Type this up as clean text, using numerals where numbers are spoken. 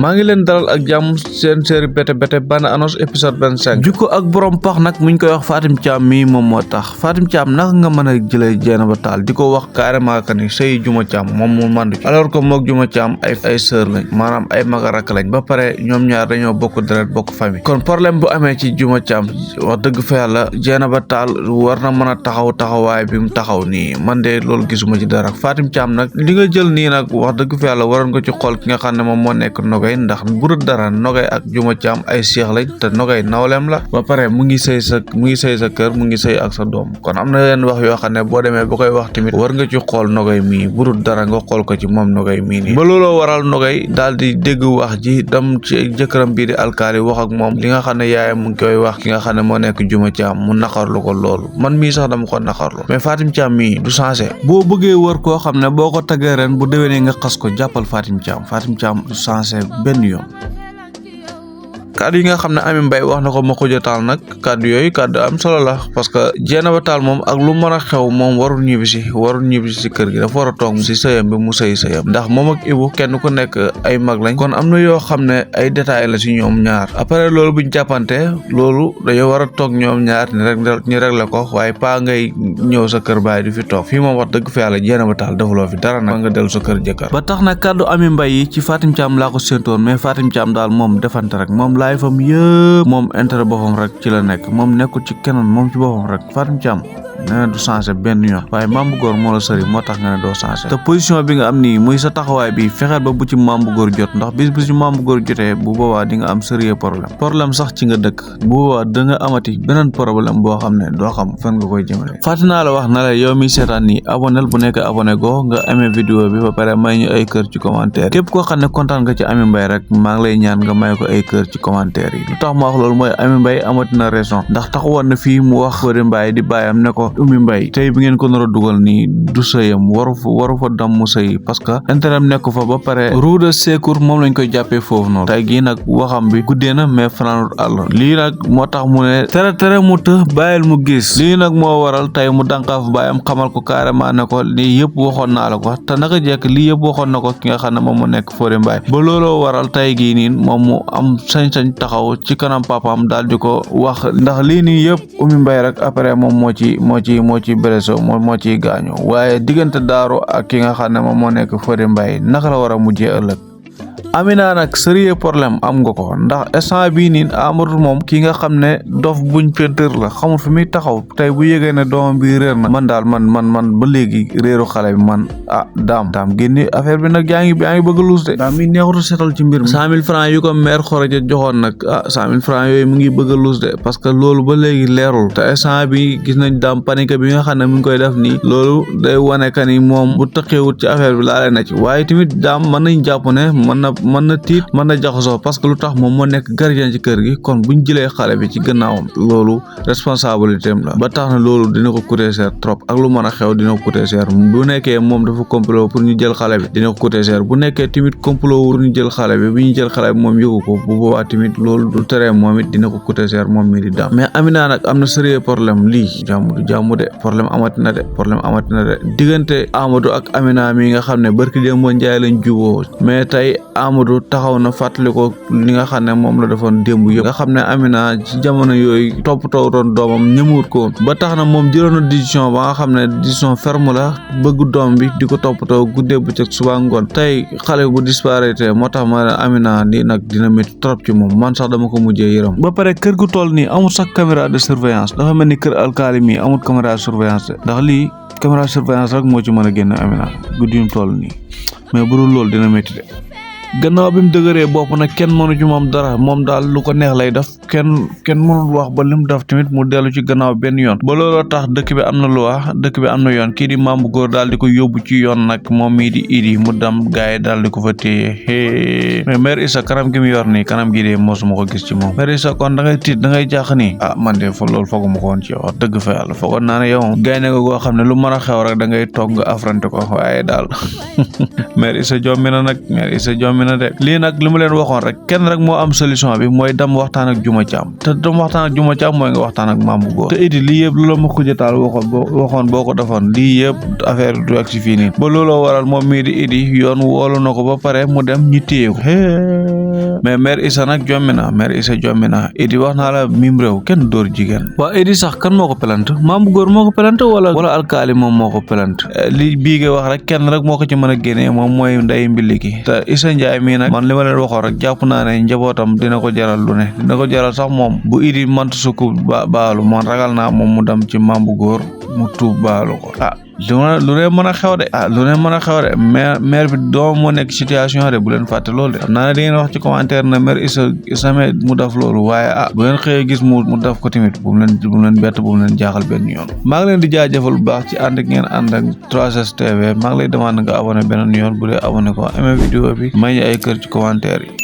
maa ngi leen dalal ak jàmm seen série Bété bande annonce épisode 25 jukko ak borom pax nag muñ koy wax Fatim Thiam mii moom moo tax Fatim Thiam naka nga mën a jëlee Dieynaba Tall di ko wax carrément que ni sëy Diouma Thiam moom mu mandu ci alors que mook Diouma Thiam ay sœur lañ maanaam ay mag a rakk lañ ba pare ñoom ñaar dañoo bokk deret bokk famille kon problème bu amee ci Diouma Thiam wax dëgg fa yàlla Dieynaba Tall war na mën a taxawaay bi mu taxaw nii man de loolu gisuma ci dara Fatim Thiam nag li nga jël nii nag wax dëgg fa yàlla waroon nga ci xool ki nga xam ne moom moo nekk Nogay ndax bu dul dara Nogay ak Diouma Thiam ay seex lañ te Nogay nawleem la ba pare mu ngi sëy sa kër mu ngi sëy ak sa doom kon am na leen wax yoo xam ne boo demee ba koy wax tamit war nga ci xool Nogay mii bu dul dara nga xool ko ci moom Nogay mii nii ba looloo waral Nogay daal di dégg wax ji dem ci jëkkëram bii di alkaali wax ak moom li nga xam ne yaayam mu ngi koy wax ki nga xam ne moo nekk Diouma Thiam mu naqarlu ko loolu man mii sax dama ko naqarlu mais Fatim Thiam mii du changé boo bëggee wër koo xam ne boo ko taggee ren bu déwénee nga xas ko jàppal Fatim Thiam du changé benn yoon kàddu yi nga xam ne Amy Mbaye wax na ko Makhoudia Tall nag kàddu yooyu kàddu am solo la parce que Dieynaba Tall moom ak lu mën a xew moom warul ñibbisi si kër gi dafa war a toog si sëyam bi mu sëyam ndax moom ak Ibou kenn ku nekk ay mag lañ kon am na yoo xam ne ay détails la si ñoom ñaar après loolu buñ jàppante loolu dañoo war a toog ñoom ñaar ñu réglé ko waaye pas ngay ñëw sa kër baay di fi toog fii moom wax dëgg fa yàlla Dieynaba Tall defuloo fi dara nag nga dellu sa kër jëkkër ba tax na kàddu Amy Mbaye yi ci Fatim Thiam laa ko séentoon mais Fatim Thiam daal moom defante rek moom laay fam yëpp moom intérêt boppam rek ci la nekk moom nekkul ci keneen moom ci boppam rek Fatim Thiam nee na du changé benn yoon waaye mambu góor moo la sëri moo tax nga ne doo changé te position bi nga am nii muy sa taxawaay bi fexeel ba bu ci mambu góor jot ndax bis bu ci mambu góor jotee bu boobaa di nga am sérieux problème sax ci nga dëkk bu boobaa da nga amati beneen problème boo xam ne doo xam fan nga koy jëmale fàtte naa la wax na la yow mi seetaan nii abonel bu nekk abonné go nga amee vidéo bi ba pare may ñu ay kër ci commentaire képp koo xam ne kontaan nga ci Amy Mbaye rek maa ngi lay ñaan nga may ko ay kër ci commentaire yi lu tax ma wax loolu mooy Amy Mbaye amatina raison ndax taxawoon na fii mu wax Fodé Mbaye di bàyyam ne ko Amy Mbaye tey bi ngeen ko nar a dugal nii du sëyam waru fa dam mu sëy parce que intérêt am nekk fa ba pare roue de secours moom lañ koy jàppee foofu noonu tey gii nag waxam bi guddee na mais fanaanut àll lii nag moo tax mu ne tere mu të bàyyil mu gis lii nag moo waral tey mu dànkaaf bàyyam xamal ko carrément ne ko lii yëpp waxoon naa la ko te naka jekk lii yëpp waxoon na ko ki nga xam ne moom mu nekk Fodé Mbaye ba looloo waral tey gii nii moom mu am sañ-sañ taxaw ci kanam papaam daal di ko wax ndax lii nii yëpp Amy Mbaye rek après moom moo ci béréso moo ciy gaañu waaye diggante Daaru ak ki nga xam ne moom moo nekk Fodé Mbaye naka la war a mujjee ëllëg Amina nag sérieux problème am nga ko ndax instant bii nii Amadou moom ki nga xam ne dof buñ peinture la xamul fi muy taxaw tey bu yégee ne doomam bi réer na man daal man ba léegi réeru xale bi man daam génne affaire bi nag yaa ngi bëgg a luus de daam mi neexutu setal ci mbir mi 100 000 francs yu ko maire Khoroja joxoon nag 100 000 francs yooyu mu ngi bëgg a luus de parce que loolu ba léegi leerul te instant bi gis nañ daam panique bi nga xam ne mu ngi koy def nii loolu day wane ka ni moom bu tëqeewut ci affaire bi laale na ci waaye tamit daam mën nañ jàpp ne mën na tiit mën na jaxasoo parce que lu tax moom moo nekk gardien ci kër gi kon buñ jëlee xale bi ci gannaawam loolu responsabilité am la ba tax na loolu dina ko coûter cher trop ak lu mën a xew dina ko coûter cher bu nekkee moom dafa complot pour ñu jël xale bi dina ko coûter cher bu nekkee tamit complot pour ñu jël xale bi bu ñu jël xale bi moom yëgu ko bu boobaa tamit loolu du tere moom it dina ko coûter cher moom mii di daam mais Amina nag am na sérieux problème lii jàmm de problème amatina de diggante Amadou ak Amina mi nga xam ne barki démb Njaay lañ juboo mais tey Amadou taxaw na fàttali ko li nga xam ne moom la defoon démb yëpp nga xam ne Amina ci jamono yooyu toppatoo doon doomam ñëmuwut ko ba tax na moom jëloon na décision ba nga xam ne décision ferme la bëgg doom bi di ko toppatoo guddee bëccëg suba ngoon tey xale bu disparaître moo tax ma ne Amina lii nag dina métti trop ci moom man sax dama ko mujjee yërëm ba pare kër gu toll nii amul sax caméra de surveillance dafa mel ni kër alkaali mi amul caméra de surveillance ndax lii caméra de surveillance rek moo ci mën a génn Amina guddi mu toll nii mais bu dul loolu dina métti de gannaaw bi mu dëgëree bopp nag kenn mënu ci moom dara moom daal lu ko neex lay def kenn mënul wax ba lim def tamit mu dellu ci gannaaw benn yoon ba looloo tax dëkk bi am na loi dëkk bi am na yoon kii di mambu góor daal di ko yóbbu ci yoon nag moom mii di Idi mu dem gaay daal di ko fa téye mais mère Issa kanam gi mu yor nii kanam gi de mosuma ko gis ci moom mère Issa kon da ngay tiit da ngay jaax nii man de loolu fooguma ko woon ci yow wax dëgg fa yàlla foogoon naa ne yow gaynde nga goo xam ne lu mën a xew rek da ngay toog nga affronté ko waaye daal mère Issa jommi na nag lii nag li mu leen waxoon rek kenn rek moo am solution bi mooy dem waxtaan ak Diouma Thiam te dem waxtaan ak Diouma Thiam mooy nga waxtaan ak Mambu Góor te Idi lii yëpp lu la Makhoudia Tall waxoon boo ko defoon lii yëpp affaire du ak si fii nii ba looloo waral moom mii di Idi yoon woolu na ko ba pare mu dem ñu téye ko mais mère Issa nag jommi na Idi wax naa la mim réew kenn dóor jigéen waa Idi sax kan moo ko pelante maam bu góor moo ko pelante wala alkaali moom moo ko pelante li biige wax rek kenn rek moo ko ci mën a génnee moom mooy nday mbilli gi te Issa Ndiaye mii nag man li ma leen waxoon rek jàpp naa ne njabootam dina ko jaral lu ne dina ko jaral sax moom bu Idi mant sukk baalu man ragal naa moom mu dem ci maam bu góor mu tuub baalu ko lu ne mën a xew de maire bi doom moo nekk situation de bu leen fàtte loolu de xam naa ne da ngeen wax ci commentaire na maire Issa mu def loolu waaye bu leen xëyee gis mu def ko tamit bu mu leen bett bu mu leen jaaxal benn yoon maa ngi leen di jaajëfal bu baax ci ànd ak ngeen ànd ak 3S TV maa ngi lay demande nga abonné beneen yoon bu dee abonné ko aimé vidéo bi may ñu ay kër ci commentaire yi